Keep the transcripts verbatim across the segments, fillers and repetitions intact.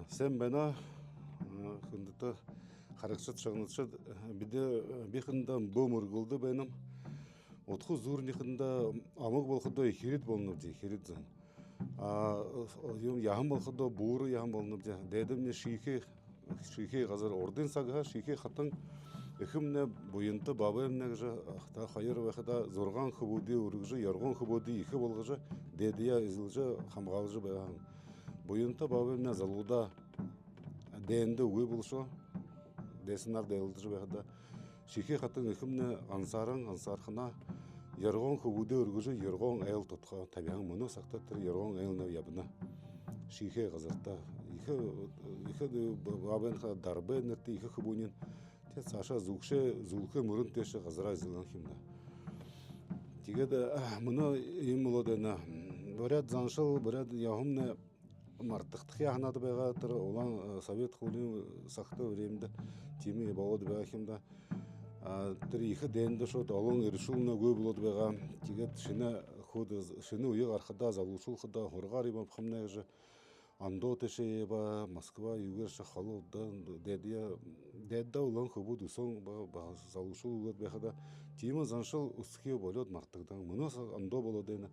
Сайн байна, хүндэтэ харагшад, шагнагшад. Бидэ, би хэндэ бү мүргэлдэ байнам. Удха зуурни хэндэ омог болоходоо эхирид болонобди, эхирид зон. А юм яһан болоходоо буура яһан болонобди. Дээдэмнай шиихэ, шиихэ газар, урдын сагһаа шиихэ хатан. Эхэмнай, буянта баабаймнай гэжэ, та хоёр байхадаа зургаан хүбүүдые үргэжэ, ёргоон хүбүүдые ехэ болгожо, дээдэеэ эзэлжэ, хамгаалжа байгаа һэн. Буянта баабаймнай залуудаа дайнда үгы болошоо. Дайсанаар дайлалдажа байхада, шиихэ хатан эхэмнай гансааран, гансаарханаа ёргоон хүбүүдээ үргэжэ, ёргоон айл тодхоо табиһан. Мүнөө сагта тэрэ ёргоон айлнай ябана. Шиихэ газарта. Ехэ, ехэ баабайнхи Дарбай нэрэтэй ехэ хүбүүниинь. Тиигээд саашаа зүгшэ, зүлхэ мүрэн тээшэ газараа эзэлһэн юм даа. Тиигээд мүнөө иимэ болоод байна. Буряад заншал, буряад ёһомнай мартагдаха һанаад байгаа. Тэрэ улаан, совет хуулиин сагта, времядэ тиимэ болоод байгаа юм даа. Тэрэ ехэ дайнда шууд олон эршүүлнай үгы болоод байгаа. Тиигээд шэнэ хуу, шэнэ үе гарахада, залуушуулхада, һургаар юм абахамнай гэжэ ондоо тээшээ ябаа, Москва юугээршье холо даа, дээдэ, дээдэ олон хүбүүд үсөөн ба, ба залуушуул болоод байхада, тиимэ заншал үсхөө болёод мартагдаһан. Мүнөө саг ондоо болоод байна,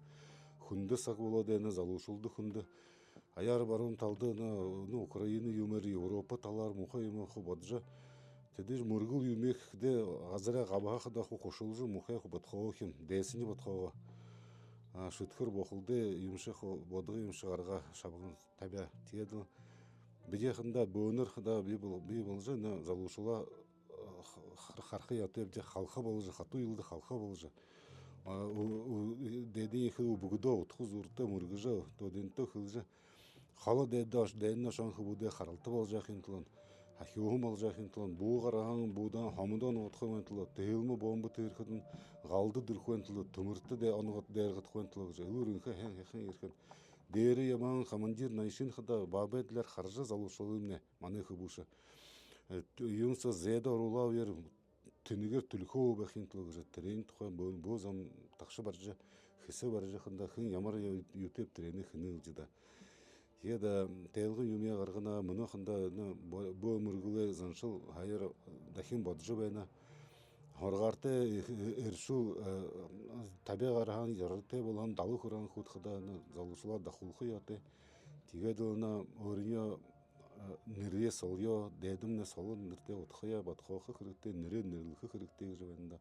хүндэ саг болоод байна, залуушуулда хүндэ. Аяар баруун талада, ну, ну, Украина юумээр, Европа талаар муухай юумэ хуу бодожо, тэдэ мүргэл юумэ хэхэдээ, газараа габаха хадаа хуу хушуулжа, муухай хуу бодхоогоо юм, дайсаниинь бодхоогоо. Шүдхэр бохолдой юумэшье хуу, бодхоо юумэшье гаргаа, шабган табяа. Тиигээд лэ бидэ хэндэ бөөнөр хадаа бии бол-, бии болжо, энэ залуушуулаа хар-, хараха ёһотойбди, халха болжо, хатуу юумэндэ халха болжо. Дээдын ехэ үбгэдөө удха зуурта мүргэжэ, төөдэнтөө хэлэжэ, холо дээдэ ош-, дайнда ошоһон хүбүүдээ харалта болжо байхын түлөө, хахюуһан болжо байхын түлөө, буу гараһан буудаа хомодоо онгодохын түлөө, тэһэлмэ бомбо тэһэрхэдэнь галда дүрхэхын түлөө, түмэртэ дэ-, онгод дайрагдаха юм түлөө гэжэ элүүр энхэ һайн һайхан ерэхэнь. Дээрэ ябаһан командир Найшин хадаа баабай адляар хаража залуушуулымнай, манай хүбүүшэ. Юун соо зээдэ оруулаа үеэр тэнэгээр түлхөө байхын түлөө гэжэ тэрээн тухай бү-, бү зам тагша барижа, хэсэ барижа, хэндэ хэн ямар юу-, юутэйб, тэрээнээ хэнэ гэлжэ даа. Тиигээд тайлгын юумэеэ гаргана, мүнөө хэндэ энэ бо-, бү мүргэлэй заншал һаяар дахин бодожо байна. Һургаартай эх-, э-, эршүүл, э, табяа гараһан, ёрготой болоһон, дала хүрэһэн хадаа энэ залуушуулаа дахуулха ёһотой. Тиигээд лэ энэ өөрынгөө нэрээ солоё, дээдэмнай соло нэрэтэй удхаяа бодхоохо хэрэгтэй, нэрээ нэрлэхэ хэрэгтэй гэжэ байна даа.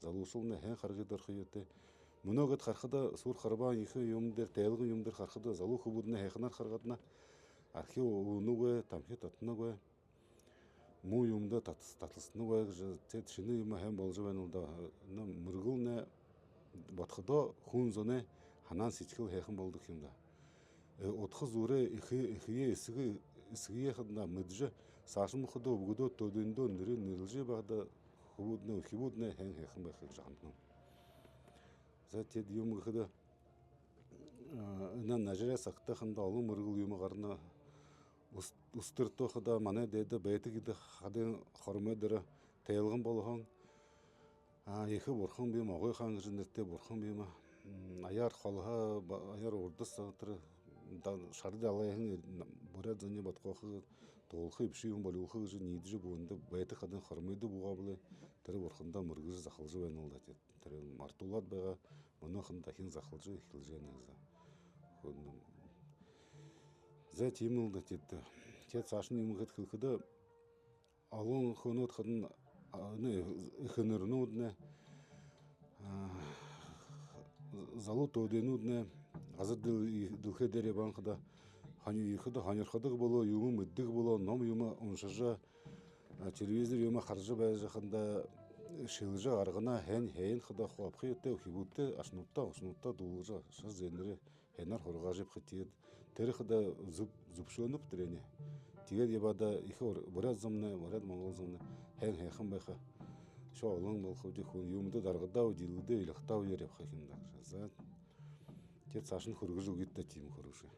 Залуушуулнай һайн харгыда орохо ёһотой. Мүнөө гээд харахада, Сур-Харбаан ехэ юумэн дээрэ, тайлгын юумэн дээрэ харахада, залуу хүбүүднай һайханаар харагдана. Архи уунагүй, тамхи татанагүй, муу юумэндэ тат-, таталсанагүй гэжэ, тиигээд шэнэ юумэ һайн болжо байна лэ даа. Энэ мүргэлнай бодходоо, хүн зоной һанаан сэдьхэл һайхан болодог юм даа. Э, удха зуураа эхэ-, эхэеэ эсэгэ-, эсэгэеэ хэдэнэ мэдэжэ, саашань муухадаа үбгэдөө, төөдэндөө нэрэ нэрлэжэ байхада, хүбүүднай, үхибүүднай һайн һайхан байха гэжэ һананам. За, тиигээд юумэ гэхэдэ, э, энэ нажарай сагта хэндэ олон мүргэл юумэ гарана. Ус-, Устэртөө хадаа манай дээдэ Байтаг эдэ хадын хормой дээрэ тайлган болоһон. А, ехэ бурхан бии юм, Огой хаан гэжэ нэрэтэй бурхан бии юм. М, аяар холоһоо, ба-, аяар урда сагта тэрэ да-, шара далайһаа буряад зониие бодхоохо, туулха, эбшэ юумэ болюулха гэжэ ниидэжэ бүгэндэ Байтаг хадын хормойдо буугаа бэлэй. Тэрэ бурхандаа мүргэжэ захалжа байна лэ даа, тиигээд. Тэрэ мартуулаад байгаа, мүнөө хэндэ дахин захалжа эхилжэ байна гэжэ. Хүн-, за, тиимэл даа, тиигээд. Тиигээд саашань юумэ гээд хэлэхэдэ, олон хүнүүд хадань, а, нэ, эхэнэрнүүднай, а, залуу төөдэйнүүднай газар дэл-, дэлхэй дээрэ ябаһан хадаа һони-, ерэхэдэ һонирходог болоо, юумэ мэдэдэг болоо, ном юумэ уншажа, а, телевизор юумэ хаража байжа һаань даа, шэлэжэ гаргана, һайн, һайн хадаа хуу абаха ёһотой, үхибүүдтээ, ашануудтаа, ошонуудтаа дуулажа, шар зээнэрээ һайнаар һургаажа ябаха, тиигээд. Тэрэ хадаа зүб-, зүбшөөнэб тэрэнээ. Тиигээд ябахада ехэ ур-, буряад зомнай, буряад-монгол зомнай һайн һайхан байха. Үшөө олон болохо үгы, хүн юумэндэ даргадаа, үдилгэдээ, илахтаа үеэр ябаха юм даа. За. Тиигээд саашань хүргэжэ үгыт даа, тиимэ хүрөөшэ.